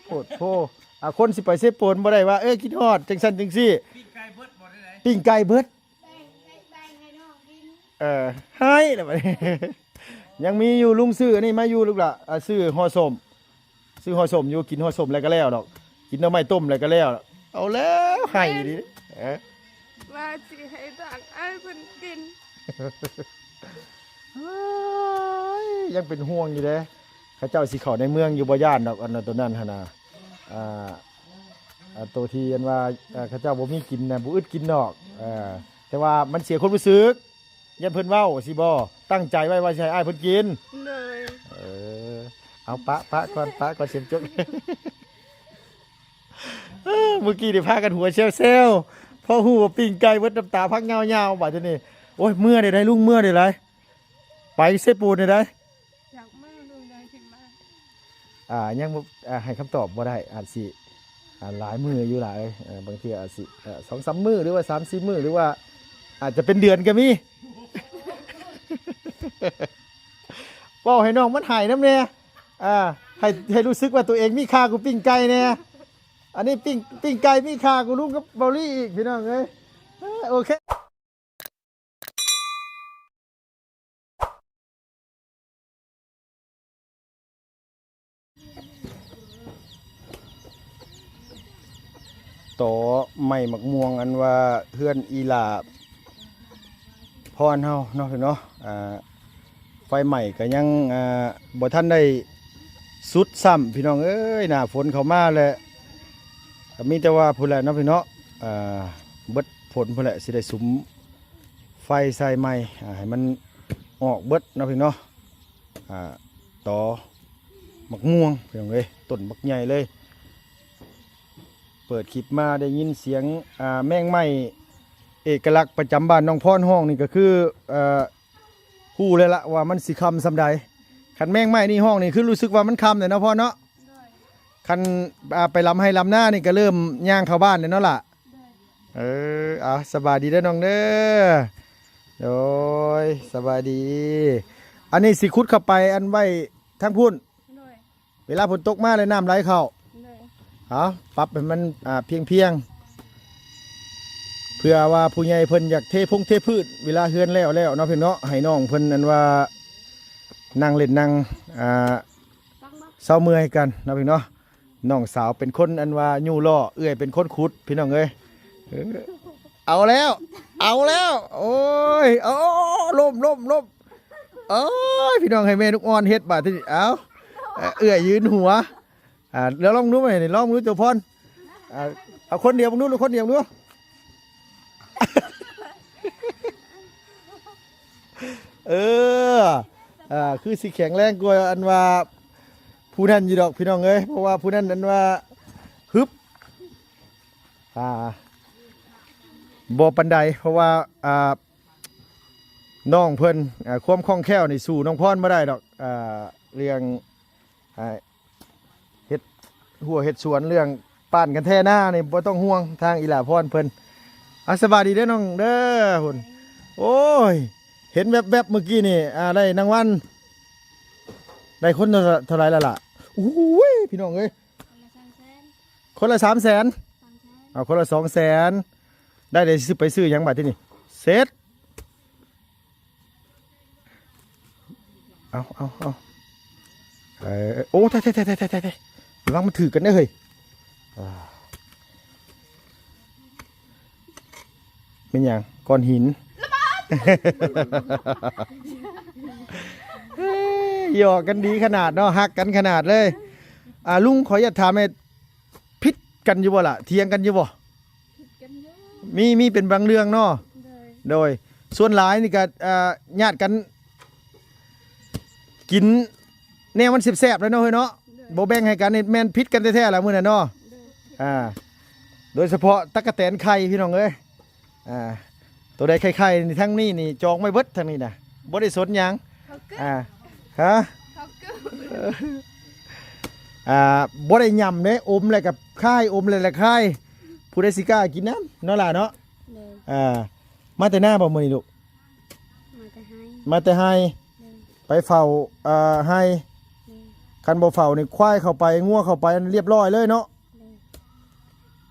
ໂພດໂພ ອ່າ ຄົນຊິໄປເຊໂປນບໍ່ໄດ້ວ່າ ເອີ ຄິດຮອດ ຈັ່ງຊັ້ນຈັ່ງຊີ້ ປີ້ງໄກ່ເບິດບໍ່ໄດ້ ປີ້ງໄກ່ເບິດ ແບ່ງ ແບ່ງໃຫ້ນ້ອງກິນ ເອີ ໃຫ້ແລ້ວບັດນີ້ ຍັງມີຢູ່ ລຸງຊື້ອັນນີ້ມາຢູ່ ລູກຫຼ້າ ອ່າ ຊື້ຫໍ່ສົ້ມ ຊື້ຫໍ່ສົ້ມຢູ່ ກິນຫໍ່ສົ້ມແລ້ວກໍແລ້ວດອກ ກິນໜໍ່ໄມ້ຕົ້ມແລ້ວກໍແລ້ວ ເອົາແລ້ວ ໃຫ້ອີ່ຫຼີເດ້ ເອີ ວ່າຊິໃຫ້ທາງອ້າຍເພິ່ນກິນ ເອີຍ ຍັງເປັນຫ່ວງຢູ່ເດ້ ເຂົາເຈົ້າຊິເຂົ້າໃນເມືອງຢູ່ ບໍ່ຢ້ານດອກ ອັນນັ້ນ ໂຕນັ້ນຫັ້ນນະ ອ່າ ອ່າ ໂຕທີ່ອັນວ່າ ເອີ ເຂົາເຈົ້າບໍ່ມີກິນນະ ບໍ່ອຶດກິນດອກ ເອີ ແຕ່ວ່າມັນເສຍຄວາມຮູ້ສຶກ ຢ້ານເພິ່ນເວົ້າຊິບໍ່ ຕັ້ງໃຈໄວ້ວ່າຊິໃຫ້ອ້າຍເພິ່ນກິນ ໂດຍ ເອີ ເອົາ ປະ ປະກ່ອນ ປະກ່ອນ ສຽມຈົກ ເອີ ມື້ກີ້ໄດ້ພາກັນຫົວແຊວໆ ພໍຮູ້ວ່າປີ້ງໄກ່ເບິດ ນ້ຳຕາພັກຍາວໆ ບາດທີນີ້ ໂອ້ຍ ເມື່ອໃດໆ ລຸງ ເມື່ອໃດໆ ໄປເຊໂປນໃດ ຈັກມື້ລຸງຍັງຊິມາ ອ່າ ຍັງບໍ່ ອ່າ ໃຫ້ຄຳຕອບບໍ່ໄດ້ ອາດຊິ ອ່າ ຫຼາຍມື້ຢູ່ຫຼາຍ ເອີ ບາງເທື່ອອາດຊິ ເອີ ສອງສາມມື້ ຫຼືວ່າສາມສີ່ມື້ ຫຼືວ່າອາດຈະເປັນເດືອນກໍມີ ເວົ້າໃຫ້ນ້ອງມັນຫາຍນຳແດ່ ອ່າ ໃຫ້ ໃຫ້ຮູ້ສຶກວ່າຕົວເອງມີຄ່າກວ່າປີ້ງໄກ່ແດ່ ອັນນີ້ປີ້ງ ປີ້ງໄກ່ມີຄ່າກວ່າລຸງກັບເບົາລີອີກ ພີ່ນ້ອງເອີຍ ເອີ ໂອເຄ. ຕໍໄມ້ໝາກມ່ວງ ອັນວ່າເຮືອນອີ່ຫຼ້າພອນເຮົາເນາະ ພີ່ນ້ອງເນາະ ອ່າ ໄຟໄໝ້ກໍຍັງ ອ່າ ບໍ່ທັນໄດ້ສຸດຊ້ຳ ພີ່ນ້ອງເອີຍ ໜ້າຝົນເຂົ້າມາແລ້ວ ກໍມີແຕ່ວ່າພຸ້ນແຫຼະເນາະ ພີ່ນ້ອງເນາະ ອ່າ ເບິດຝົນພຸ້ນແຫຼະ ຊິໄດ້ສຸມ ໄຟໃສ່ໃໝ່ ອ່າ ໃຫ້ມັນອອກເບິດເນາະ ພີ່ນ້ອງເນາະ ອ່າ ຕໍໝາກມ່ວງ ພີ່ນ້ອງເອີຍ ຕົ້ນບັກໃຫຍ່ເລີຍ ເປີດຄລິບມາໄດ້ຍິນສຽງ ອ່າ ແມງໄມ້ ເອກະລັກປະຈຳບ້ານນ້ອງພອນຮ້ອງນີ້ ກໍຄື ເອີ ຮູ້ແລ້ວລະວ່າມັນຊິຄ່ຳສ່ຳໃດ ຄັນແມງໄມ້ນີ້ຮ້ອງນີ້ ຄືຮູ້ສຶກວ່າມັນຄ່ຳແລ້ວເນາະ ພອນເນາະ ໂດຍ ຄັນ ອ່າ ໄປລຳໄຮ່ລຳນານີ້ ກໍເລີ່ມຍ່າງເຂົ້າບ້ານແລ້ວເນາະລະ ໂດຍ ເອີ ເອົາ ສະບາຍດີເດີນ້ອງເດີ ໂດຍ ສະບາຍດີ ອັນນີ້ຊິຂຸດເຂົ້າໄປ ອັນໄວ້ທາງພຸ້ນ ໂດຍ ເວລາຝົນຕົກມາແລ້ວນ້ຳໄຫຼເຂົ້າ ໂດຍ ເອົາ ປັບໃຫ້ມັນ ອ່າ ພຽງໆ ເພື່ອວ່າຜູ້ໃຫຍ່ເພິ່ນຢາກເທພົງເທພື້ນ ເວລາເຮືອນແລ້ວແລ້ວເນາະ ພີ່ນ້ອງເນາະ ໃຫ້ນ້ອງເພິ່ນ ອັນວ່າ ນັ່ງຫຼິ້ນນັ່ງ ອ່າ ເຊົາເມື່ອຍກັນເນາະ ພີ່ນ້ອງເນາະ ນ້ອງສາວເປັນຄົນ ອັນວ່າ ຍູ້ລໍ້ ເອື້ອຍເປັນຄົນຂຸດ ພີ່ນ້ອງເອີຍ ເອີ ເອົາແລ້ວ ເອົາແລ້ວ ໂອ້ຍ ເອົາ ລົ້ມ ລົ້ມ ລົ້ມ ໂອ້ຍ ພີ່ນ້ອງ ໃຫ້ແມ່ລູກອ່ອນເຮັດບາດທີນີ້ ເອົາ ເອື້ອຍຢືນຫົວ ອ່າ ແລ້ວລອງດູ ມານີ້ລອງດູ ໂຕພອນ ອ່າ ເອົາຄົນດຽວເບິ່ງດູ ຄົນດຽວເບິ່ງດູ ເອີ ອ່າ ຄືຊິແຂງແຮງກວ່າ ອັນວ່າ ຜູ້ນັ້ນຢູ່ດອກ ພີ່ນ້ອງເອີຍ ເພາະວ່າຜູ້ນັ້ນ ອັນວ່າ ຮຶບ ອ່າ ບໍ່ປານໃດ ເພາະວ່າ ອ່າ ນ້ອງເພິ່ນ ອ່າ ຄວາມຄ່ອງແຄ້ວນີ້ສູ້ນ້ອງພອນບໍ່ໄດ້ດອກ ອ່າ ເລື່ອງ ອ່າ ເຮັດຮົ້ວເຮັດສວນ ເລື່ອງປ້ານກັນແທ້ນານີ້ບໍ່ຕ້ອງຫ່ວງ ທາງອີ່ຫຼ້າພອນເພິ່ນ ອ່າ ສະບາຍດີເດີນ້ອງເດີ ພຸ້ນ ໂອ້ຍ ເຫັນແວັບໆ ມື້ກີ້ນີ້ ອ່າ ໄດ້ນາງວັນ ໄດ້ຄົນເທົ່າ ເທົ່າໃດລະລະ ໂອ້ຍ ພີ່ນ້ອງເອີຍ ຄົນລະສາມແສນ ເອົາ ຄົນລະສອງແສນ ໄດ້ ໄດ້ຊິໄປຊື້ຫຍັງບາດທີນີ້ ເສັດ ເອົາ ເອົາ ເອົາ ເອີ ໂອ້ ຕາຍ ຕາຍ ຕາຍ ລະວັງມັນຖືກກັນເດີເຮີ້ຍ ອ່າ ແມ່ນຫຍັງ? ກ້ອນຫີນ ຫຍອກກັນດີຂະໜາດເນາະ ຮັກກັນຂະໜາດເລີຍ. ອ່າ ລຸງ ຂໍອະນຸຍາດຖາມແດ່ ຜິດກັນຢູ່ບໍ່ລະ? ຖຽງກັນຢູ່ບໍ່? ຜິດກັນຢູ່ ມີ ມີເປັນບາງເລື່ອງເນາະ. ໂດຍ ໂດຍ ສ່ວນຫຼາຍນີ້ກະ ອ່າ ຍາດກັນກິນແນວມັນແຊບໆ ແຫຼະເນາະ ເຮີ້ຍເນາະ. ໂດຍ ບໍ່ແບ່ງໃຫ້ກັນນີ້ແມ່ນຜິດກັນແທ້ໆ ລະມື້ນັ້ນເນາະ. ໂດຍ ອ່າ ໂດຍສະເພາະຕັກກະແຕນໄຂ່ ພີ່ນ້ອງເອີຍ. ອ່າ ໂຕໃດໄຂ່ໆ ນີ້ ທາງນີ້ນີ້ຈອງໄວ້ເບິດ ທາງນີ້ນະ ບໍ່ໄດ້ສົນຫຍັງ. ເຂົາກຶ ອ່າ ຮະ ເຂົາກຶ ອ່າ ບໍ່ໄດ້ຫຍ້ຳເດ້ ອົມແລ້ວກໍຄາຍ ອົມແລ້ວລະຄາຍ. ຜູ້ໃດຊິກ້າກິນນຳເນາະຫຼ້າເນາະ. ໂດຍ ອ່າ ມາແຕ່ນາບໍ່ມື້ນີ້ລູກ? ມາແຕ່ໄຮ່ ມາແຕ່ໄຮ່. ໂດຍ ໄປເຝົ້າ ອ່າ ໄຮ່. ໂດຍ ຄັນບໍ່ເຝົ້ານີ້ ຄວາຍເຂົ້າໄປ ງົວເຂົ້າໄປ ລຽບຮ້ອຍເລີຍເນາະ. ໂດຍ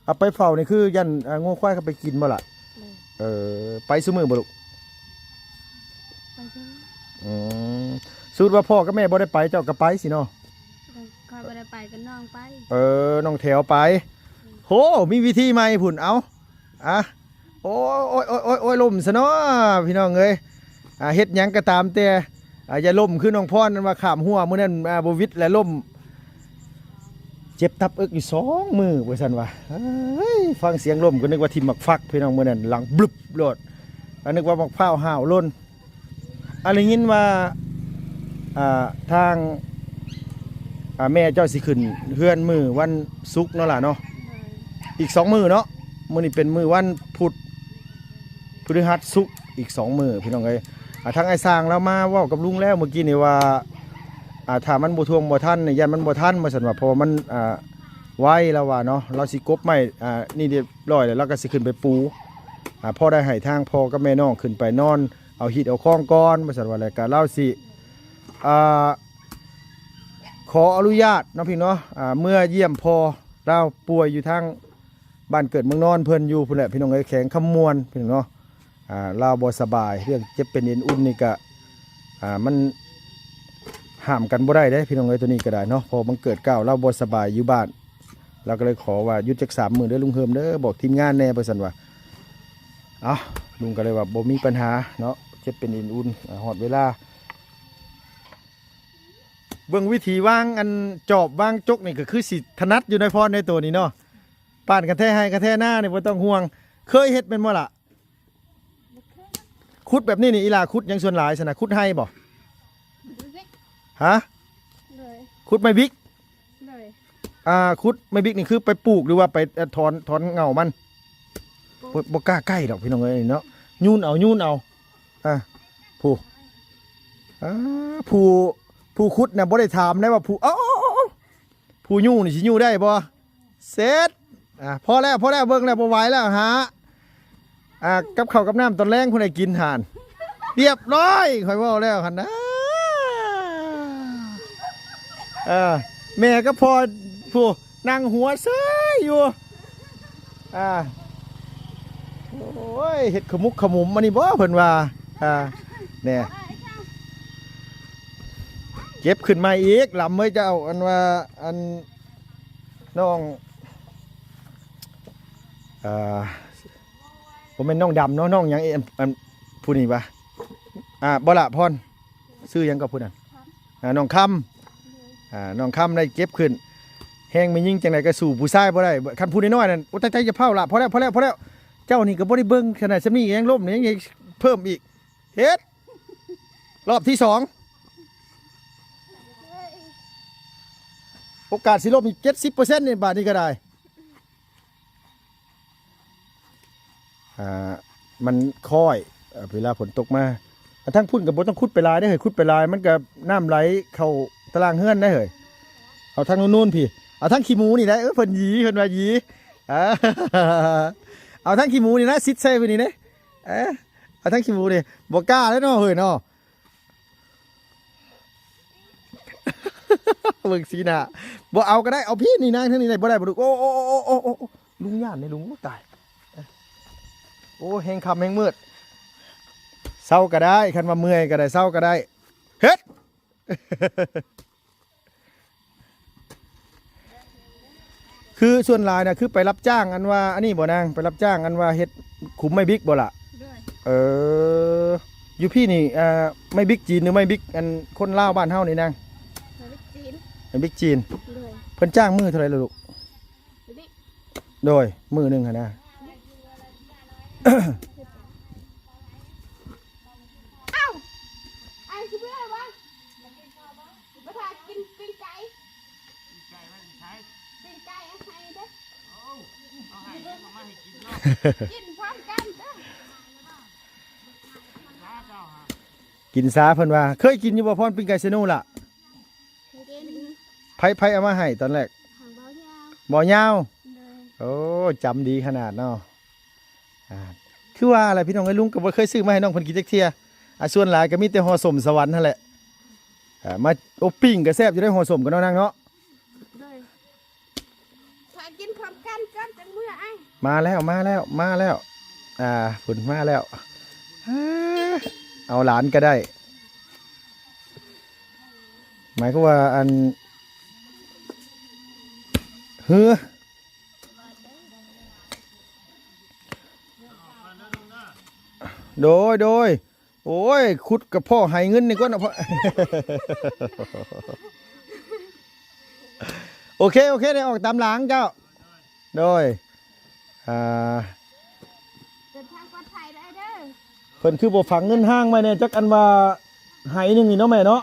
ເອົາໄປເຝົ້ານີ້ ຄືຢ້ານ ອ່າ ງົວຄວາຍເຂົ້າໄປກິນບໍ່ລະ? ໂດຍ ເອີ ໄປຊຸມື້ບໍ່ລູກ? ໄປຊຸມື້. ອືມ ສົມມຸດວ່າພໍ່ກັບແມ່ບໍ່ໄດ້ໄປ ເຈົ້າກໍໄປຊິເນາະ? ໂດຍ ຂ້ອຍບໍ່ໄດ້ໄປ ກໍນ້ອງໄປ. ເອີ ນ້ອງແຖວໄປ. ໂຫ ມີວິທີໃໝ່ພຸ້ນ ເອົາ ອ່ະ ໂອ້ຍ ໂອ້ຍ ໂອ້ຍ ໂອ້ຍ ລົ້ມຊະເນາະ ພີ່ນ້ອງເອີຍ. ອ່າ ເຮັດຫຍັງກໍຕາມແຕ່ ອ່າ ຢ່າລົ້ມຄືນ້ອງພອນນັ້ນວ່າຂ້າມຮົ້ວມື້ນັ້ນ ອ່າ ບໍ່ຫວິດແລ້ວລົ້ມ ເຈັບຕັບເອິກຢູ່ສອງມື້ວ່າຊັ້ນວ່າ. ເອີຍ ຟັງສຽງລົ້ມກໍນຶກວ່າຖິ້ມໝາກຝັກ ພີ່ນ້ອງ ມື້ນັ້ນຫຼັງບລຶບໂລດ ກໍນຶກວ່າໝາກພ້າວຫ້າວຫຼົ່ນ. ອັນໄດ້ຍິນວ່າ ອ່າ ທາງ ອ່າ ແມ່ເຈົ້າຊິຂຶ້ນເຮືອນມື້ວັນສຸກເນາະຫຼ້າເນາະ. ໂດຍ ອີກສອງມື້ເນາະ ມື້ນີ້ເປັນມື້ວັນພຸດ ພຶດຫັດ ສຸກ ອີກສອງມື້ ພີ່ນ້ອງເອີຍ. ອ່າ ທາງອ້າຍຊ່າງລາວມາເວົ້າກັບລຸງແລ້ວເມື່ອກີ້ນີ້ວ່າ ອ່າ ຖ້າມັນບໍ່ທ່ວງບໍ່ທັນນີ້ ຢ້ານມັນບໍ່ທັນວ່າຊັ້ນວ່າ ເພາະວ່າມັນ ອ່າ ໄວ ລາວວ່າເນາະ. ລາວຊິກົບໄມ້ ອ່າ ນີ້ຮຽບຮ້ອຍແລ້ວ ລາວກໍຊິຂຶ້ນໄປປູ ອ່າ ພໍໄດ້ໃຫ້ທາງພໍ່ກັບແມ່ນ້ອງຂຶ້ນໄປນອນ ເອົາຮີດເອົາຄອງກ່ອນວ່າຊັ້ນວ່າ. ແລ້ວກໍລາວຊິ ອ່າ ຂໍອະນຸຍາດເນາະພີ່ນ້ອງເນາະ ອ່າ ເມືອຢ້ຽມພໍ່ລາວປ່ວຍຢູ່ທາງບ້ານເກີດເມືອງນອນເພິ່ນຢູ່ພຸ້ນແຫຼະ ພີ່ນ້ອງເອີຍ ແຂວງຄຳມ່ວນ ພີ່ນ້ອງເນາະ. ອ່າ ລາວບໍ່ສະບາຍ ເລື່ອງເຈັບເປັນເອັນອຸ່ນນີ້ກະ ອ່າ ມັນຫ້າມກັນບໍ່ໄດ້ເດ້ ພີ່ນ້ອງເອີຍ ໂຕນີ້ກໍໄດ້ເນາະ. ເພາະບັງເກີດກ້າວລາວບໍ່ສະບາຍຢູ່ບ້ານ ລາວກໍເລີຍຂໍວ່າຢຸດຈັກສາມມື້ເດີລຸງເຮີມເດີ ບອກທີມງານແດ່ວ່າຊັ້ນວ່າ. ເອົ້າ ລຸງກໍເລີຍວ່າບໍ່ມີບັນຫາເນາະ ເຈັບເປັນເອັນອຸ່ນ. ອ່າ ຮອດເວລາ ເບິ່ງວິທີວາງອັນຈອບວາງຈົກນີ້ກໍຄືຊິຖະໜັດຢູ່ໃນພອນໃນໂຕນີ້ເນາະ. ປານກັນແທ້ໄຮ່ກັນແທ້ນານີ້ບໍ່ຕ້ອງຫ່ວງ. ເຄີຍເຮັດແມ່ນບໍ່ລະ? ບໍ່ເຄີຍ. ຂຸດແບບນີ້ນີ້ ອີຫຼ້າຂຸດຫຍັງສ່ວນຫຼາຍຊັ້ນນະ? ຂຸດໄຮ່ບໍ່? ບໍ່ເຮັດ. ຮະ? ໂດຍ. ຂຸດໄມ້ບິກ? ໂດຍ. ອ່າ ຂຸດໄມ້ບິກນີ້ຄືໄປປູກ ຫຼືວ່າໄປ ເອ່ອ ຖອນ ຖອນເຫງົ້າມັນ? ປູກ. ບໍ່ ບໍ່ກ້າໃກ້ດອກພີ່ນ້ອງເອີຍເນາະ. ຍູນເອົາ ຍູນເອົາ. ອ່າ ຜູ້ ອ່າ ຜູ້ ຜູ້ຂຸດນະບໍ່ໄດ້ຖາມໄດ້ວ່າຜູ້ ເອົາ ເອົາ ເອົາ ເອົາ ຜູ້ຍູ້ນີ້ຊິຍູ້ໄດ້ບໍ່? ເສັດ ອ່າ ພໍແລ້ວ ພໍແລ້ວ ເບິ່ງແລ້ວບໍ່ໄຫວແລ້ວຫາ ອ່າ ກັບເຂົ້າກັບນ້ຳຕອນແລງຜູ້ໃດກິນຫັ້ນ ລຽບຮ້ອຍ ຂ້ອຍເວົ້າແລ້ວຫັ້ນນະ. ເອີ ແມ່ກັບພໍ່ຜູ້ນັ່ງຫົວເຊີຍຢູ່ ອ່າ ໂອ້ຍ ເຮັດຂະໝຸກຂະໝຸມອັນນີ້ບໍ່ ເພິ່ນວ່າ ອ່າ ແນ່ ເກັບຂຶ້ນມາອີກ ລຳເອີຍເຈົ້າ ອັນວ່າ ອັນ ນ້ອງ ອ່າ ບໍ່ແມ່ນນ້ອງດຳເນາະ ນ້ອງຫຍັງ ເອີ ອັນ ອັນ ຜູ້ນີ້ຫວາ ອ່າ ບໍ່ລະພອນ ຊື່ຫຍັງກໍຜູ້ນັ້ນ ອ່າ ນ້ອງຄຳ ອ່າ ນ້ອງຄຳໄດ້ເກັບຂຶ້ນ ແຮງແມ່ຍິງຈັ່ງໃດກໍສູ້ຜູ້ຊາຍບໍ່ໄດ້ ຄັນຜູ້ນ້ອຍໆນັ້ນ ໂອ້ ຕາຍໆ ຢ່າເຝົ້າລະ ພໍແລ້ວ ພໍແລ້ວ ພໍແລ້ວ ເຈົ້ານີ້ກໍບໍ່ໄດ້ເບິ່ງຂະໜາດສ່ຳນີ້ຍັງລົ້ມ ຍັງເພີ່ມອີກ ເຮັດ ຮອບທີສອງ ໂອກາດຊິລົ້ມອີກເຈັດສິບເປີເຊັນນີ້ ບາດນີ້ກໍໄດ້ ອ່າ ມັນຄ້ອຍ ເວລາຝົນຕົກມາ ອ່າ ທາງພຸ້ນກໍບໍ່ຕ້ອງຂຸດໄປຫຼາຍເດ້ເຮີ້ຍ ຂຸດໄປຫຼາຍມັນກໍນ້ຳໄຫຼເຂົ້າຕະລ່າງເຮືອນໄດ້ເຮີ້ຍ ເອົາທາງນູ້ນໆ ພີ້ ເອົາທາງຂີ້ໝູນີ້ໄດ້ ເອີ ເພິ່ນຫຢີ ເພິ່ນວ່າຫຢີ ອ່າ ເອົາທາງຂີ້ໝູນີ້ນະ ຊິດໃສ່ໄວ້ນີ້ເດ້ ເອີ ເອົາທາງຂີ້ໝູນີ້ ບໍ່ກ້າແລ້ວເນາະເຮີ້ຍເນາະ. ເບິ່ງສີໜ້າ ບໍ່ເອົາກໍໄດ້ ເອົາພີ້ນີ້ນາງ ທາງນີ້ໄດ້ບໍ່ ໄດ້ບໍ່ລູກ? ໂອ້ ໂອ້ ລຸງຢ້ານເດ້ລຸງ ໂອ້ ຕາຍ ໂອ້ ແຮງຄ່ຳແຮງມືດ ເຊົາກໍໄດ້ ຄັນວ່າເມື່ອຍກໍໄດ້ ເຊົາກໍໄດ້ ເຮັດ ຄືສ່ວນຫຼາຍນະ ຄືໄປຮັບຈ້າງອັນວ່າ ອັນນີ້ບໍ່ນາງ? ໄປຮັບຈ້າງອັນວ່າເຮັດຂຸມໄມ້ບິກບໍ່ລະ? ໂດຍ ເອີ ຢູ່ພີ້ນີ້ ອ່າ ໄມ້ບິກຈີນ ຫຼືໄມ້ບິກອັນຄົນລາວບ້ານເຮົານີ້ນາງ? ໄມ້ບິກຈີນ ໄມ້ບິກຈີນ ໂດຍ ເພິ່ນຈ້າງມື້ເທົ່າໃດລະລູກ? ໂດຍ ມື້ໜຶ່ງຫັ້ນນະ ອ້າວ ອ້າຍຊິເມື່ອຍບໍ່? ມາຖ້າກິນປີ້ງໄກ່ ປີ້ງໄກ່ອັນໄຫ້ເດີ້ ກິນພ້ອມກັນເດີ້ ກິນຊາເພິ່ນວ່າ ເຄີຍກິນຢູ່ບໍ່ພອນ ປີ້ງໄກ່ເຊໂນລະ? ກິນ ໃຜ ໃຜເອົາມາໃຫ້ຕອນແລກ? ທາງເບົາຍາວ ເບົາຍາວ ໂດຍ ໂອ້ ຈຳດີຂະໜາດເນາະ ອ່າ ຄືວ່າແຫຼະພີ່ນ້ອງເອີຍ ລຸງກໍບໍ່ເຄີຍຊື້ມາໃຫ້ນ້ອງເພິ່ນກິນຈັກເທື່ອ ອ່າ ສ່ວນຫຼາຍກໍມີແຕ່ຫໍ່ສົ້ມສະຫວັນຫັ້ນແຫຼະ ອ່າ ມາອົບປີ້ງກໍແຊບຢູ່ເດ້ ຫໍ່ສົ້ມກັນເນາະນາງເນາະ. ໂດຍ ຖ້າກິນພ້ອມກັນກ່ອນ ຈັ່ງເມືອອ້າຍ. ມາແລ້ວ ມາແລ້ວ ມາແລ້ວ. ອ່າ ພຸ້ນມາແລ້ວ. ເອີ ເອົາຫຼານກໍໄດ້. ໝາຍຄວາມວ່າ ອັນ ເຮືອ ໂດຍ ໂດຍ. ໂອ້ຍ ຂຸດກະພໍໃຫ້ເງິນນີ້ກ່ອນເນາະ. ໂອເຄ ໂອເຄ ໄດ້ອອກຕາມຫຼັງເຈົ້າ. ໂດຍ ອ່າ ເດີນທາງປອດໄພເດີອ້າຍເດີ. ເພິ່ນຄືບໍ່ຝັງເງິນຮ້າງໄວ້ແດ່ ຈັກອັນວ່າໄຮ່ໜຶ່ງນີ້ເນາະແມ່ເນາະ.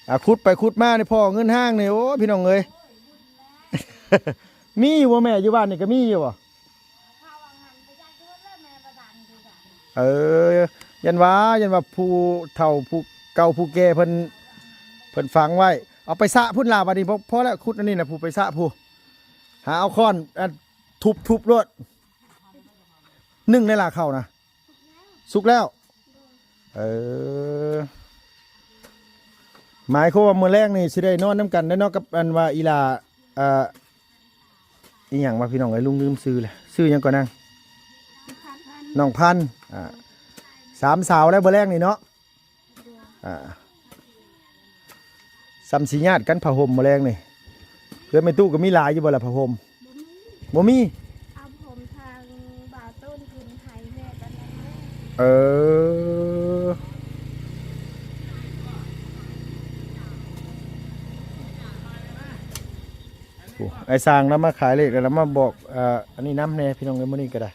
ອ່າ ຂຸດໄປຂຸດມານີ້ພໍ້ເງິນຮ້າງນີ້ ໂອ້ ພີ່ນ້ອງເອີຍ. ມີຢູ່ບໍ່ແມ່ ຢູ່ບ້ານນີ້ກໍມີຢູ່ບໍ່? ເອີ ຢ້ານວ່າ ຢ້ານວ່າຜູ້ເຖົ້າຜູ້ເກົ່າຜູ້ແກ່ເພິ່ນ ເພິ່ນຝັງໄວ້. ເອົາໄປສະພຸ້ນລະ ບັດນີ້ ພໍ ພໍແລ້ວ ຂຸດອັນນີ້ນະ ຜູ້ໄປສະຜູ້ ຫາເອົາຄ້ອນ ອັນ ທຸບໆໂລດ. ໜຶ້ງໄດ້ລະເຂົ້ານະ? ສຸກແລ້ວ. ເອີ ໝາຍຄວາມວ່າມື້ແລງນີ້ຊິໄດ້ນອນນຳກັນແລ້ວເນາະ ກັບອັນວ່າອີຫຼ້າ ອ່າ ອີຫຍັງວະ ພີ່ນ້ອງເອີຍ ລຸງລືມຊື່ແລ້ວ. ຊື່ຫຍັງເກາະນາງ? ນ້ອງພັນ. ອ່າ ສາມສາວແລ້ວມື້ແລງນີ້ເນາະ. ອ່າ ສ່ຳຊິຍາດກັນຜ້າຫົ່ມມື້ແລງນີ້. ເຮືອນແມ່ຕູ້ກໍມີຫຼາຍຢູ່ບໍ່ລະຜ້າຫົ່ມ? ບໍ່ມີ ບໍ່ມີ. ເອົາຜ້າຫົ່ມທາງບ່າວຕົ້ນຂຶ້ນໃຫ້ແມ່ຕອນນັ້ນເດີ. ເອີ ໂອ້ ອ້າຍຊ່າງລາວມາຂາຍເລກ ແລ້ວລາວມາບອກ ເອີ ອັນນີ້ນຳແດ່ ພີ່ນ້ອງເອີຍ ມື້ນີ້ກໍໄດ້.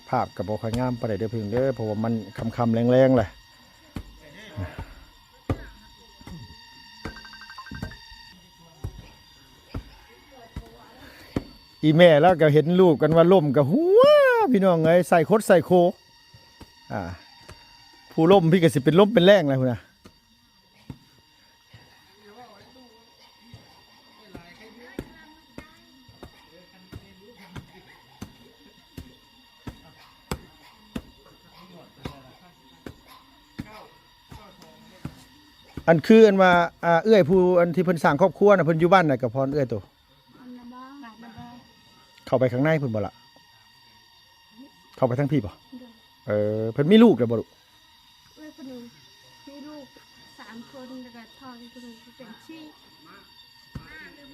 ພາບກໍບໍ່ຄ່ອຍງາມປານໃດເດີເພິ່ນເດີ ເພາະວ່າມັນຄ່ຳໆແລງໆແຫຼະ. ອີ່ແມ່ລາວກໍເຫັນລູກກັນວ່າລົ້ມກໍຫົວ ພີ່ນ້ອງເອີຍ ໃສ່ຄົດໃສ່ໂຄ. ອ່າ ຜູ້ລົ້ມພີ້ກໍຊິເປັນລົມເປັນແລ້ງແລ້ວພຸ້ນນະ. ອັນຄືອັນວ່າ ອ່າ ເອື້ອຍຜູ້ອັນທີ່ເພິ່ນສ້າງຄອບຄົວນະ ເພິ່ນຢູ່ບ້ານໃດກໍພອນເອື້ອຍໂຕ? ອັນນະບໍ່ ນະບໍ່ ເຂົ້າໄປຂ້າງໃນພຸ້ນບໍ່ລະ? ເຂົ້າໄປທາງພີ້ບໍ່? ໂດຍ. ເອີ ເພິ່ນມີລູກແລ້ວບໍ່ລູກ? ເອື້ອຍຄົນໜຶ່ງມີລູກສາມຄົນ ແລ້ວກໍທ້ອງອີກຄົນໜຶ່ງເປັນສີ່.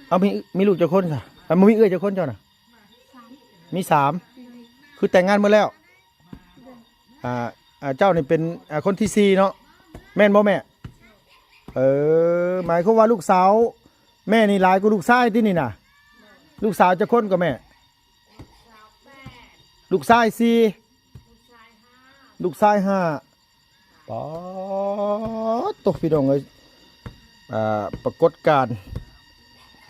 ເອົາ ມີ ມີລູກຈັກຄົນຊະ? ເອົາ ບໍ່ມີເອື້ອຍຈັກຄົນເຈົ້ານະ? ສາມ. ມີສາມ. ໂດຍ. ຄືແຕ່ງງານໝົດແລ້ວ? ໂດຍ. ອ່າ ອ່າ ເຈົ້ານີ້ເປັນ ອ່າ ຄົນທີສີ່ເນາະ ແມ່ນບໍ່ແມ່? ເອີ ໝາຍຄວາມວ່າລູກສາວແມ່ນີ້ຫຼາຍກວ່າລູກຊາຍຕິນີ້ນະ? ລູກສາວຈັກຄົນກໍແມ່? ລູກຊາຍສີ່ ລູກຊາຍຫ້າ. ປາດໂຕ ພີ່ນ້ອງເອີຍ ອ່າ ປາກົດການ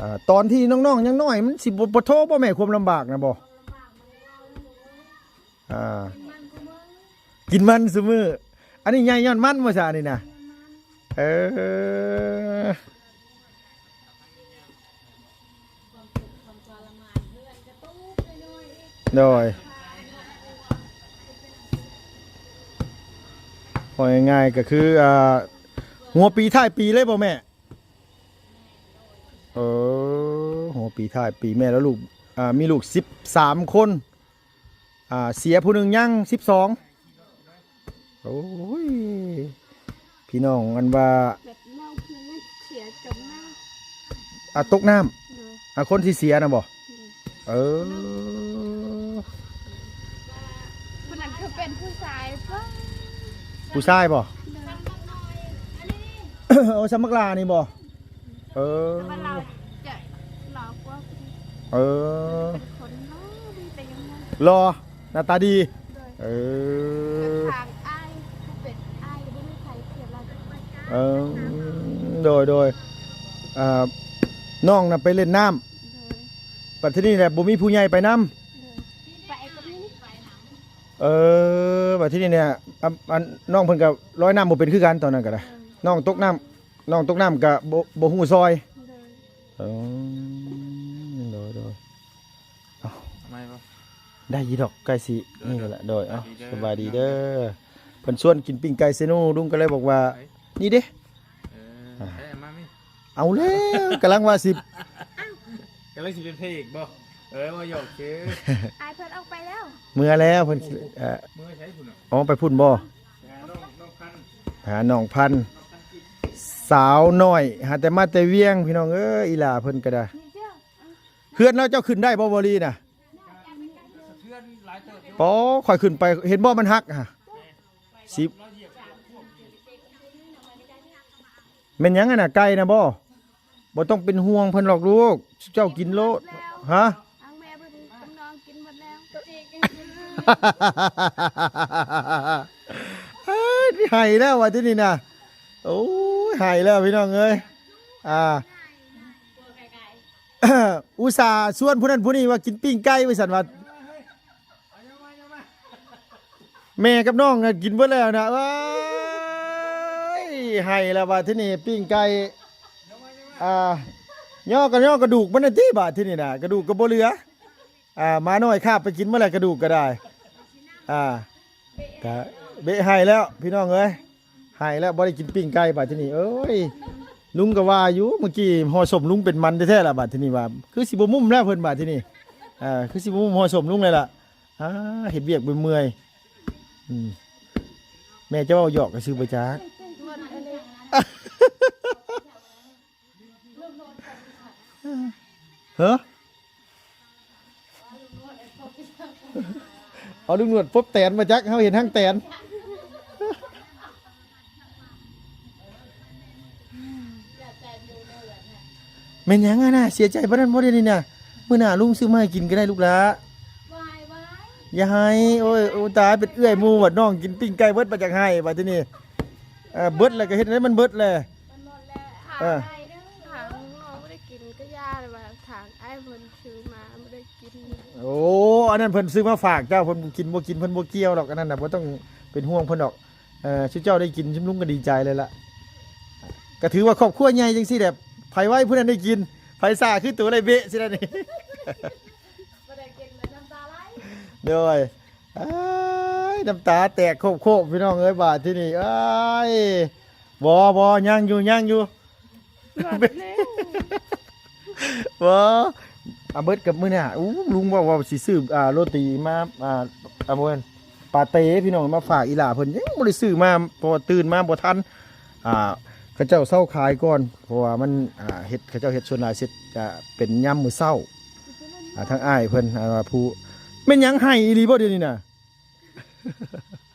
ອ່າ ຕອນທີ່ນ້ອງໆຍັງນ້ອຍ ມັນຊິບໍ່ ບໍ່ໂທບໍ່ແມ່ ຄວາມລຳບາກນະບໍ່? ອ່າ ກິນມັນຊຸມື້. ອັນນີ້ໃຫຍ່ຍ້ອນມັນບໍ່ຊະ ອັນນີ້ນະ? ເອີ ໂດຍ ເວົ້າງ່າຍໆກໍຄື ອ່າ ຫົວປີທ້າຍປີເລີຍບໍ່ແມ່? ເອີ ຫົວປີທ້າຍປີ ແມ່ແລ້ວລູກ ອ່າ ມີລູກສິບສາມຄົນ. ອ່າ ເສຍຜູ້ໜຶ່ງຍັງສິບສອງ. ໂອ້ຍ ພີ່ນ້ອງ ອັນວ່າ ແບບນ້ອງຜູ້ນັ້ນເສຍຈົມນ້ຳ ອ່າ ຕົກນ້ຳ. ໂດຍ. ອ່າ ຄົນທີ່ເສຍນະບໍ່? ໂດຍ. ເອີ ຜູ້ນັ້ນຄືເປັນຜູ້ຊາຍ. ຜູ້ຊາຍບໍ່? ໂດຍ. ໂອ້ ສຳບັກຫຼ້ານີ້ບໍ່? ເອີ ແຕ່ວ່າລາວຈະຫຼໍກວ່າ. ເອີ ເປັນຄົນຫຼໍ່ດີແຕ່ຍັງໜຸ່ມ ຫຼໍ່ ໜ້າຕາດີ. ໂດຍ. ເອີ ທາງອ້າຍຜູ້ເປັນອ້າຍບໍ່ມີໃຜເຂດລາວ. ເອີ ໂດຍ ໂດຍ. ອ່າ ນ້ອງນະໄປຫຼິ້ນນ້ຳ. ໂດຍ. ບັດທີນີ້ແຫຼະບໍ່ມີຜູ້ໃຫຍ່ໄປນຳ. ໂດຍ. ໄປກໍມີ. ເອີ ບັດທີນີ້ເນຍ ອັນ ອັນ ນ້ອງເພິ່ນກໍລອຍນ້ຳບໍ່ເປັນຄືກັນຕອນນັ້ນກໍໄດ້. ໂດຍ. ນ້ອງຕົກນ້ຳ ນ້ອງຕົກນ້ຳກະບໍ່ ບໍ່ຮູ້ຊ່ອຍ. ໂດຍ. ເອີ ໂດຍ ໂດຍ. ເອົາ ໄດ້ຢູ່ດອກ ໃກ້ຊິນີ້ແຫຼະ. ໂດຍ. ເອົາ ສະບາຍດີເດີ. ເພິ່ນຊວນກິນປີ້ງໄກ່ເຊໂນ ລຸງກໍເລີຍບອກວ່າ ໃຜ? ນີ້ເດ້ ເອີ ອ່າ ໃຜເອົາມາມີ? ເອົາແລ້ວ ກຳລັງວ່າຊິ ກຳລັງຊິເປັນພະເອກບໍ່? ເອີ ວ່າຫຍອກຊື່ ອ້າຍເພິ່ນອອກໄປແລ້ວ ເມືອແລ້ວເພິ່ນ ເອີ ເມືອໃສພຸ້ນນະ? ອໍ ໄປພຸ້ນບໍ່? ໄປຫານ້ອງ ນ້ອງພັນ ຫານ້ອງພັນ ສາວນ້ອຍ ຫາແຕ່ມາແຕ່ວຽງ ພີ່ນ້ອງເອີຍ ອີຫຼ້າເພິ່ນກໍໄດ້ ເຮືອນລາວເຈົ້າຂຶ້ນໄດ້ບໍ່ ບໍ່ລີນະ? ປໍ ຂ້ອຍຂຶ້ນໄປ ເຫັນບໍ່ມັນຫັກຫະ ສິ ແມ່ນຫຍັງຫັ້ນນະ ໄກ່ນະບໍ່? ບໍ່ຕ້ອງເປັນຫ່ວງເພິ່ນດອກລູກ ເຈົ້າກິນໂລດ ຮະ ທາງແມ່ເພິ່ນກັບນ້ອງກິນໝົດແລ້ວ ເອີຍ ໄຫ້ແລ້ວວ່າທີນີ້ນະ ໂອ້ຍ ໄຫ້ແລ້ວພີ່ນ້ອງເອີຍ ອ່າ ອຸດສ່າຊວນຜູ້ນັ້ນຜູ້ນີ້ວ່າກິນປີ້ງໄກ່ວ່າຊັ້ນວ່າ ແມ່ກັບນ້ອງກິນເບິດແລ້ວນະ ເອີຍ ໄຫ້ແລ້ວບາດທີນີ້ ປີ້ງໄກ່ ອ່າ ຍໍກໍຍໍກະດູກມັນນັ້ນຕິ ບາດທີນີ້ນະ ກະດູກກໍບໍ່ເຫຼືອ ອ່າ ໝານ້ອຍຄາບໄປກິນໝົດແລ້ວ ກະດູກກໍໄດ້ ອ່າ ກະເບະໄຫ້ແລ້ວ ພີ່ນ້ອງເອີຍ. ໃຫ້ແລ້ວ ບໍ່ໄດ້ກິນປີ້ງໄກ່ບາດທີນີ້ ເອີຍ ລຸງກໍວ່າຢູ່ ເມື່ອກີ້ຫໍ່ສົ້ມລຸງເປັນມັນແທ້ໆລະ ບາດທີນີ້ວ່າ ຄືຊິບໍ່ມຸ້ມແລ້ວເພິ່ນບາດທີນີ້ ອ່າ ຄືຊິບໍ່ມຸ້ມຫໍ່ສົ້ມລຸງແລ້ວລະ ອ່າ ເຮັດວຽກເມື່ອຍໆ ອືມ ແມ່ຈະເວົ້າຫຍອກກະຊື່ບໍ່ຈັກ ຮະ ເອົາລຸງໜວດປົບແຕນມາຈັກ ເຮົາເຫັນຫາງແຕນ ແມ່ນຫຍັງຫັ້ນນະ ເສຍໃຈປານນັ້ນບໍ່ດຽວນີ້ນະ ມື້ໜ້າລຸງຊື້ມາໃຫ້ກິນກໍໄດ້ລູກຫຼ້າ ຢ່າໄຫ້ ໂອ້ຍ ໂອ້ ຕາຍ ເປັນເອື້ອຍໝູ່ ບາດນ້ອງກິນປີ້ງໄກ່ເບິດ ບາດຢາກໄຫ້ບາດທີນີ້ ເອີ ເບິດແລ້ວກໍເຮັດໃຫ້ມັນເບິດແຫຼະ ມັນໝົດແລ້ວ ເອີ ຖາມໄດ້ເດີ ຖາມນ້ອງບໍ່ໄດ້ກິນກໍຢ່າ ແຕ່ວ່າຖາມອ້າຍເພິ່ນຊື້ມາບໍ່ໄດ້ກິນ ໂອ້ ອັນນັ້ນເພິ່ນຊື້ມາຝາກເຈົ້າ ເພິ່ນກິນບໍ່ກິນເພິ່ນບໍ່ກ່ຽວດອກ ອັນນັ້ນນະ ບໍ່ຕ້ອງເປັນຫ່ວງເພິ່ນດອກ ເອີ ຊຸມເຈົ້າໄດ້ກິນ ຊຸມລຸງກໍດີໃຈແລ້ວລະ ກໍຖືວ່າຄອບຄົວໃຫຍ່ຈັ່ງຊີ້ແຫຼະ ໃຜໄວຜູ້ນັ້ນໄດ້ກິນ ໃຜຊ້າຄືໂຕໄດ້ເບະຊີ້ແຫຼະນີ້ ບໍ່ໄດ້ກິນແລ້ວນ້ຳຕາໄຫຼ ໂດຍ ອ້າຍ ນ້ຳຕາແຕກໂຄບໆ ພີ່ນ້ອງເອີຍ ບາດທີນີ້ ອ້າຍ ບໍ່ ບໍ່ ຍັງຢູ່ ຍັງຢູ່ ບໍ່ ອາ ເບິດກັບມື້ໜ້າ ອູ້ ລຸງເວົ້າວ່າຊິຊື້ ອ່າ ໂລຕີມາ ອ່າ ອາ ບໍ່ແມ່ນ ປາເຕ ພີ່ນ້ອງ ມາຝາກອີຫຼ້າເພິ່ນ ຍັງບໍ່ໄດ້ຊື້ມາ ເພາະວ່າຕື່ນມາບໍ່ທັນ ອ່າ ເຂົາເຈົ້າເຊົາຂາຍກ່ອນ ເພາະວ່າມັນ ອ່າ ເຮັດ ເຂົາເຈົ້າເຮັດສ່ວນຫຼາຍເສັດ ອ່າ ເປັນຍາມມື້ເຊົ້າ ອ່າ ທາງອ້າຍເພິ່ນ ອ່າ ວ່າຜູ້ ແມ່ນຫຍັງໄຫ້ອີ່ຫຼີບໍ່ດຽວນີ້ນະ?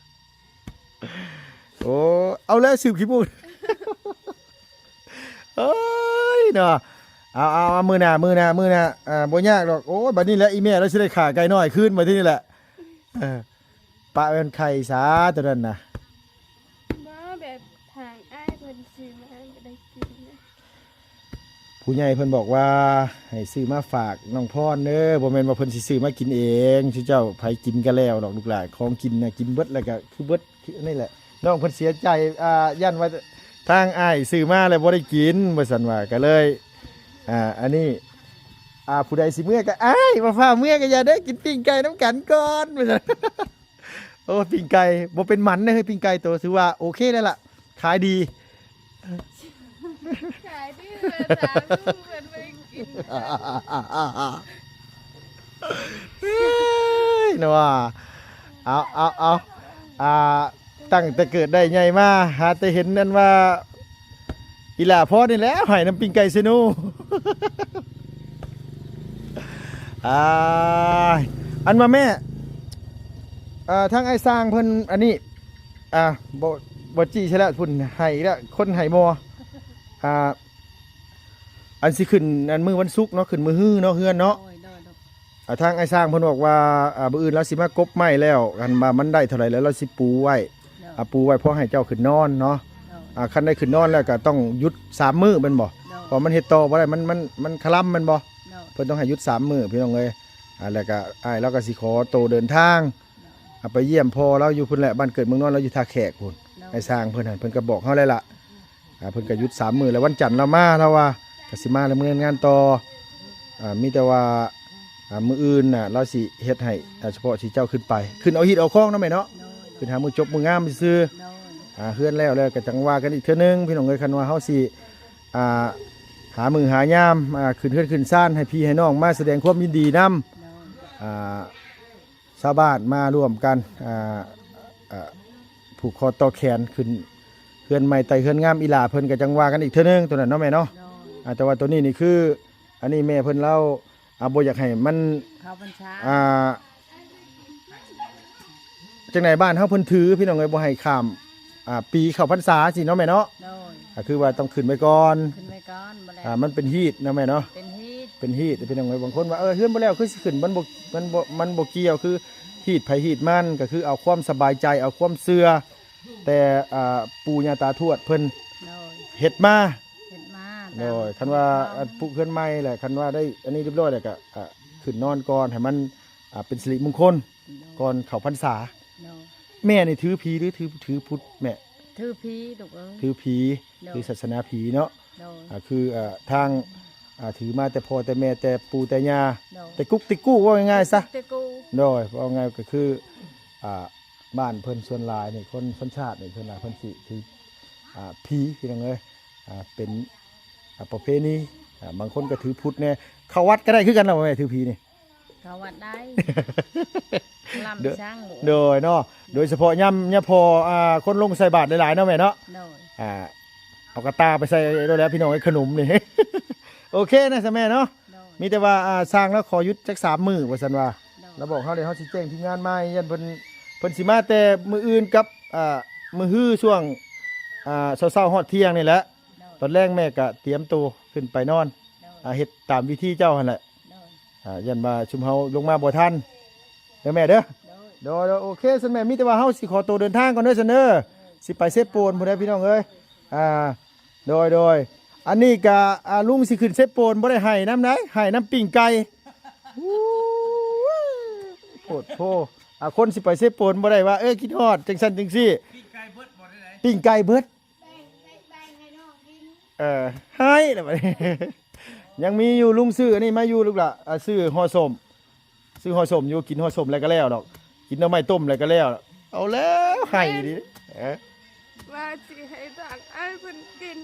ໂອ້ ເອົາແລ້ວສືບຂີ້ມູກ ເອີຍເນາະ ເອົາ ເອົາ ເອົາ ມື້ໜ້າ ມື້ໜ້າ ມື້ໜ້າ ອ່າ ບໍ່ຍາກດອກ ໂອ້ຍ ບັດນີ້ແຫຼະ ອີ່ແມ່ລາວຊິໄດ້ຂ້າໄກ່ນ້ອຍຄືນບັດທີນີ້ແຫຼະ ເອີ ປະແມ່ນໄຂ່ສາໂຕນັ້ນນະ ບໍ່ ແບບທາງອ້າຍເພິ່ນຊື້ມາບໍ່ໄດ້ກິນ ຜູ້ໃຫຍ່ເພິ່ນບອກວ່າໃຫ້ຊື້ມາຝາກນ້ອງພອນເດີ ບໍ່ແມ່ນວ່າເພິ່ນຊິຊື້ມາກິນເອງ ຊຸເຈົ້າໃຜກິນກໍແລ້ວດອກລູກຫຼານ ຂອງກິນນະກິນເບິດແລ້ວກໍຄືເບິດ ຄືອັນນີ້ແຫຼະ ນ້ອງເພິ່ນເສຍໃຈ ອ່າ ຢ້ານວ່າທາງອ້າຍຊື້ມາແລ້ວບໍ່ໄດ້ກິນ ວ່າຊັ້ນວ່າ ກໍເລີຍ ອ່າ ອັນນີ້ ອ່າ ຜູ້ໃດຊິເມືອກໍ ອ້າຍ ບໍ່ຟ້າວເມືອກໍຢ່າເດີ ກິນປີ້ງໄກ່ນຳກັນກ່ອນ ວ່າຊັ້ນ ໂອ້ ປີ້ງໄກ່ບໍ່ເປັນໝັນເດ້ ເຮີ້ຍ ປີ້ງໄກ່ໂຕຖືວ່າໂອເຄແລ້ວລະ ຂາຍດີ ຂາຍດີ ເພິ່ນວ່າເພິ່ນບໍ່ໄດ້ກິນ ເອີຍ ເນາະ ເອົາ ເອົາ ເອົາ ອ່າ ຕັ້ງແຕ່ເກີດໄດ້ໃຫຍ່ມາ ຫາແຕ່ເຫັນອັນວ່າ ອີຫຼ້າພໍນີ້ແຫຼະ ໃຫ້ນຳປີ້ງໄກ່ເຊໂນ ອາຍ ອັນວ່າແມ່ ເອີ ທາງອ້າຍຊ່າງເພິ່ນ ອັນນີ້ ອ່າ ບໍ່ ບໍ່ຈີ້ໃສ່ແລ້ວ ພຸ້ນໃຫ້ອີກແລ້ວ ຄົນໃຫ້ໝໍ່ ອ່າ ອັນຊິຂຶ້ນ ອັນມື້ວັນສຸກເນາະ ຂຶ້ນມື້ຮືເນາະ ເຮືອນເນາະ ໂດຍ ໂດຍ ໂດຍ ອ່າ ທາງອ້າຍຊ່າງເພິ່ນບອກວ່າ ອ່າ ມື້ອື່ນລາວຊິມາກົບໄມ້ແລ້ວ ຄັນວ່າມັນໄດ້ເທົ່າໃດແລ້ວລາວຊິປູໄວ້ ໂດຍ ອ່າ ປູໄວ້ພໍໃຫ້ເຈົ້າຂຶ້ນນອນເນາະ ໂດຍ ອ່າ ຄັນໄດ້ຂຶ້ນນອນແລ້ວກໍຕ້ອງຢຸດສາມມື້ແມ່ນບໍ່? ໂດຍ ເພາະມັນເຮັດຕໍ່ບໍ່ໄດ້ ມັນ ມັນ ມັນຄະລຳແມ່ນບໍ່? ໂດຍ ເພິ່ນຕ້ອງໃຫ້ຢຸດສາມມື້ພີ່ນ້ອງເອີຍ ອ່າ ແລ້ວກໍອ້າຍລາວກໍຊິຂໍໂຕເດີນທາງ ໂດຍ ອ່າ ໄປຢ້ຽມພໍ່ລາວຢູ່ພຸ້ນແຫຼະ ບ້ານເກີດເມືອງນອນລາວຢູ່ທ່າແຂກພຸ້ນ ໂດຍ ອ້າຍຊ່າງເພິ່ນຫັ້ນ ເພິ່ນກໍບອກເຮົາແລ້ວລະ ອ່າ ເພິ່ນກໍຢຸດສາມມື້ ແລ້ວວັນຈັນລາວມາ ລາວວ່າກໍຊິມາດຳເນີນງານຕໍ່ ອ່າ ມີແຕ່ວ່າ ອ່າ ມື້ອື່ນນະ ລາວຊິເຮັດໃຫ້ ອ່າ ສະເພາະທີ່ເຈົ້າຂຶ້ນໄປ ຂຶ້ນເອົາຮີດເອົາຄອງເນາະແມ່ເນາະ ໂດຍ ຂຶ້ນຫາມື້ຈົບມື້ງາມຊື່ໆ ໂດຍ ອ່າ ເຮືອນແລ້ວ ແລ້ວກໍຈັ່ງວ່າກັນອີກເທື່ອໜຶ່ງ ພີ່ນ້ອງເອີຍ. ຄັນວ່າເຮົາຊິ ອ່າ ຫາມື້ຫາຍາມ ອ່າ ຂຶ້ນເຮືອນຂຶ້ນຊານ ໃຫ້ພີ່ໃຫ້ນ້ອງມາສະແດງຄວາມຍິນດີນຳ ໂດຍ ອ່າ ຊາວບ້ານມາຮ່ວມກັນ ອ່າ ອ່າ ຜູກຄໍຕໍ່ແຂນຂຶ້ນເຮືອນໃໝ່ໄຕ່ເຮືອນງາມອີ່ຫຼ້າເພິ່ນ ກໍຈັ່ງວ່າກັນອີກເທື່ອໜຶ່ງ ໂຕນັ້ນເນາະແມ່ເນາະ. ໂດຍ ອ່າ ແຕ່ວ່າໂຕນີ້ນີ້ຄື ອັນນີ້ແມ່ເພິ່ນລາວ ອ່າ ບໍ່ຢາກໃຫ້ມັນ ເຂົ້າພັນສາ ອ່າ ຈັ່ງໃດ ບ້ານເຮົາເພິ່ນຖື ພີ່ນ້ອງເອີຍ ບໍ່ໃຫ້ຂ້າມ ອ່າ ປີເຂົ້າພັນສາຊີ້ເນາະແມ່ເນາະ. ໂດຍ ກໍຄືວ່າຕ້ອງຂຶ້ນໄວ້ກ່ອນ ຂຶ້ນໄວ້ກ່ອນ ບໍ່ແລ້ວ ອ່າ ມັນເປັນຮີດເນາະແມ່ເນາະ ເປັນຮີດ ເປັນຮີດ ພີ່ນ້ອງເອີຍ. ບາງຄົນວ່າ ເອີ ເຮືອນບໍ່ແລ້ວຄືຊິຂຶ້ນ ມັນບໍ່ ມັນບໍ່ ມັນບໍ່ກ່ຽວ ຄືຮີດໃຜຮີດມັນ ກໍຄືເອົາຄວາມສະບາຍໃຈ ເອົາຄວາມເຊື່ອ ແຕ່ ອ່າ ປູ່ຍ່າຕາທວດເພິ່ນ ໂດຍ ເຮັດມາ ເຮັດມາ ໂດຍ ຕາມ ຄັນວ່າ ເຮັດມາ ອ່າ ປຸກເຮືອນໃໝ່ແຫຼະ ຄັນວ່າໄດ້ອັນນີ້ຮຽບຮ້ອຍແລ້ວກໍ ອ່າ ຂຶ້ນນອນກ່ອນ ໃຫ້ມັນ ອ່າ ເປັນສິລິມຸງຄົນ ໂດຍ ກ່ອນເຂົ້າພັນສາ. ໂດຍ ແມ່ນີ້ຖືຜີ ຫຼື ຖື ຖືພຸດແມ່? ຖືຜີລູກເອີຍ ຖືຜີ ໂດຍ ຖືສາສະໜາຜີເນາະ. ໂດຍ ອ່າ ຄື ອ່າ ທາງ ອ່າ ຖືມາແຕ່ພໍ່ແຕ່ແມ່ ແຕ່ປູ່ແຕ່ຍ່າ ໂດຍ ແຕ່ກຸກແຕ່ກູ້ ເວົ້າງ່າຍໆຊະ ແຕ່ກຸກແຕ່ກູ ໂດຍ ເວົ້າງ່າຍກໍຄື ອ່າ ບ້ານເພິ່ນສ່ວນຫຼາຍນີ້ ຄົນຊົນຊາດນີ້ ສ່ວນຫຼາຍເພິ່ນຊິຖື ອ່າ ຜີ ພີ່ນ້ອງເອີຍ ອ່າ ເປັນ ອ່າ ປະເພນີ ອ່າ ບາງຄົນກໍຖືພຸດແດ່. ເຂົ້າວັດກໍໄດ້ຄືກັນລະບໍ່ແມ່ ຖືຜີນີ້? ເຂົ້າວັດໄດ້ ລຳ ໂດຍ ຊ່າງ ໂດຍເນາະ ໂດຍສະເພາະຍາມ ຍາມພໍ ອ່າ ຄົນລົງໃສ່ບາດຫຼາຍໆເນາະແມ່ເນາະ. ໂດຍ ອ່າ ເອົາກະຕ່າໄປໃສ່ໂລດແລ້ວ ພີ່ນ້ອງເອີຍ ຂະໜົມນີ້. ໂອເຄນະຊະແມ່ເນາະ. ໂດຍ ມີແຕ່ວ່າ ອ່າ ຊ່າງລາວຂໍຢຸດຈັກສາມມື້ວ່າຊັ້ນວ່າ ໂດຍ ລາວບອກເຮົາເດ້ ເຮົາຊິແຈ້ງທີມງານໃໝ່ ຢ້ານເພິ່ນ ເພິ່ນຊິມາແຕ່ມື້ອື່ນກັບ ອ່າ ມື້ຮືຊ່ວງ ອ່າ ເຊົ້າໆຮອດທ່ຽງນີ້ແຫຼະ. ໂດຍ ຕອນແລງແມ່ກະຕຽມໂຕຂຶ້ນໄປນອນ ໂດຍ ອ່າ ເຮັດຕາມວິທີເຈົ້າຫັ້ນແຫຼະ. ໂດຍ ອ່າ ຢ້ານວ່າຊຸມເຮົາລົງມາບໍ່ທັນເດີແມ່ເດີ. ໂດຍ ໂດຍ ໂດຍ ໂອເຄຊັ້ນແມ່ ມີແຕ່ວ່າເຮົາຊິຂໍໂຕເດີນທາງກ່ອນເດີຊັ້ນເດີ ໂດຍ ຊິໄປເຊໂປນພຸ້ນເດ້ ພີ່ນ້ອງເອີຍ. ອ່າ ໂດຍ ໂດຍ ອັນນີ້ກະ ອ່າ ລຸງຊິຂຶ້ນເຊໂປນ ບໍ່ໄດ້ໄຫ້ນຳໃດ ໄຫ້ນຳປີ້ງໄກ່. ໂອ້ຍ ໂພດໂພ ອ່າ ຄົນຊິໄປເຊໂປນບໍ່ໄດ້ວ່າ ເອີ ຄິດຮອດ ຈັ່ງຊັ້ນຈັ່ງຊີ້ ປີ້ງໄກ່ເບິດບໍ່ໄດ້ ປີ້ງໄກ່ເບິດ ເອີ ຫາຍແລ້ວບັດນີ້. ຍັງມີຢູ່ ລຸງຊື້ອັນນີ້ມາຢູ່ລູກຫຼ້າ ອ່າ ຊື້ຫໍ່ສົ້ມ ຊື້ຫໍ່ສົ້ມຢູ່ ກິນຫໍ່ສົ້ມແລ້ວກໍແລ້ວດອກ ກິນໜໍ່ໄມ້ຕົ້ມແລ້ວກໍແລ້ວ. ເອົາແລ້ວ ຫາຍອີ່ຫຼີເດ້ ເອີ ວ່າຊິໃຫ້ທາງອ້າຍເພິ່ນກິນ.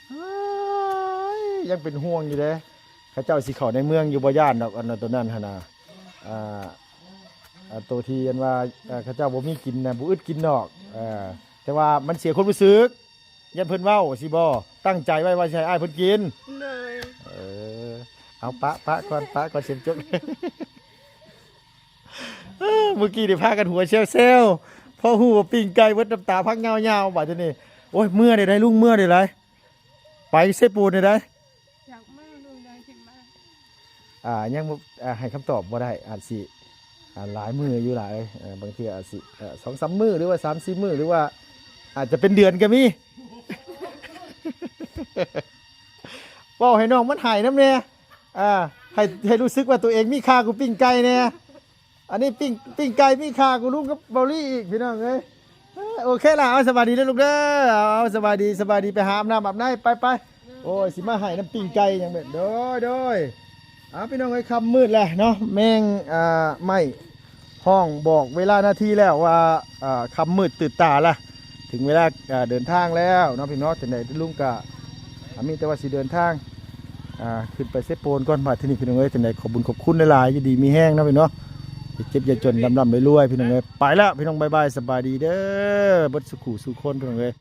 ເອີຍ ຍັງເປັນຫ່ວງຢູ່ເດ້ ເຂົາເຈົ້າຊິເຂົ້າໃນເມືອງຢູ່ ບໍ່ຢ້ານດອກ ອັນນັ້ນ ໂຕນັ້ນຫັ້ນນະ ອ່າ ອ່າ ໂຕທີ່ອັນວ່າ ເອີ ເຂົາເຈົ້າບໍ່ມີກິນນະ ບໍ່ອຶດກິນດອກ ເອີ ແຕ່ວ່າມັນເສຍຄວາມຮູ້ສຶກ ຢ້ານເພິ່ນເວົ້າຊິບໍ່ ຕັ້ງໃຈໄວ້ວ່າຊິໃຫ້ອ້າຍເພິ່ນກິນ. ໂດຍ ເອີ ເອົາ ປະ ປະກ່ອນ ປະກ່ອນ ເສຍມຈົກ. ເອີ ມື້ກີ້ນີ້ພາກັນຫົວແຊວໆ ພໍຮູ້ວ່າປີ້ງໄກ່ເບິດ ນ້ຳຕາພັງຍາວໆ ບາດທີນີ້. ໂອ້ຍ ເມື່ອໃດໃດ ລຸງ ເມື່ອໃດໃດ ໄປເຊໂປນໃດໃດ ຢາກມາ ລຸງ ຢາກຊິມາ. ອ່າ ຍັງບໍ່ ອ່າ ໃຫ້ຄຳຕອບບໍ່ໄດ້ ອາດຊິ ອ່າ ຫຼາຍມື້ຢູ່ຫຼາຍ ເອີ ບາງເທື່ອອາດຊິ ເອີ ສອງສາມມື້ ຫຼືວ່າສາມສີ່ມື້ ຫຼືວ່າອາດຈະເປັນເດືອນກໍມີ. ເວົ້າໃຫ້ນ້ອງມັນຫາຍນຳແດ່ ອ່າ ໃຫ້ ໃຫ້ຮູ້ສຶກວ່າຕົວເອງມີຄ່າກວ່າປີ້ງໄກ່ແດ່. ອັນນີ້ປີ້ງ ປີ້ງໄກ່ມີຄ່າກວ່າລຸງກັບເບົາລີອີກ ພີ່ນ້ອງເອີຍ. ເອີ ໂອເຄລະ ເອົາ ສະບາຍດີເດີລູກເດີ ເອົາ ສະບາຍດີ ສະບາຍດີ ໄປຫາອາບນ້ຳອາບໃນ ໄປ ໄປ. ໂອ້ຍ ຊິມາໃຫ້ນ້ຳປີ້ງໄກ່ຫຍັງແບບ ໂດຍ ໂດຍ. ເອົາ ພີ່ນ້ອງເອີຍ ຄ່ຳມືດແລ້ວເນາະ ແມງ ອ່າ ໄມ້ຮ້ອງບອກເວລານາທີແລ້ວວ່າ ອ່າ ຄ່ຳມືດຕື່ນຕາລະ ເຖິງເວລາ ອ່າ ເດີນທາງແລ້ວເນາະ ພີ່ນ້ອງເນາະ. ຈັ່ງໃດລຸງກະ ອ່າ ມີແຕ່ວ່າຊິເດີນທາງ ອ່າ ຂຶ້ນໄປເຊໂປນກ່ອນ ບາດທີນີ້ ພີ່ນ້ອງເອີຍ. ຈັ່ງໃດຂອບບຸນຂອບຄຸນຫຼາຍໆ ຢູ່ດີມີແຮງເນາະ ພີ່ນ້ອງເນາະ ເຈັບຢ່າຈົນ ລ່ຳໆລວຍໆ ພີ່ນ້ອງເອີຍ. ໄປແລ້ວ ພີ່ນ້ອງ ບາຍບາຍ ສະບາຍດີເດີ ເບິດສູ່ຄູ່ສູ່ຄົນ ພີ່ນ້ອງເອີຍ.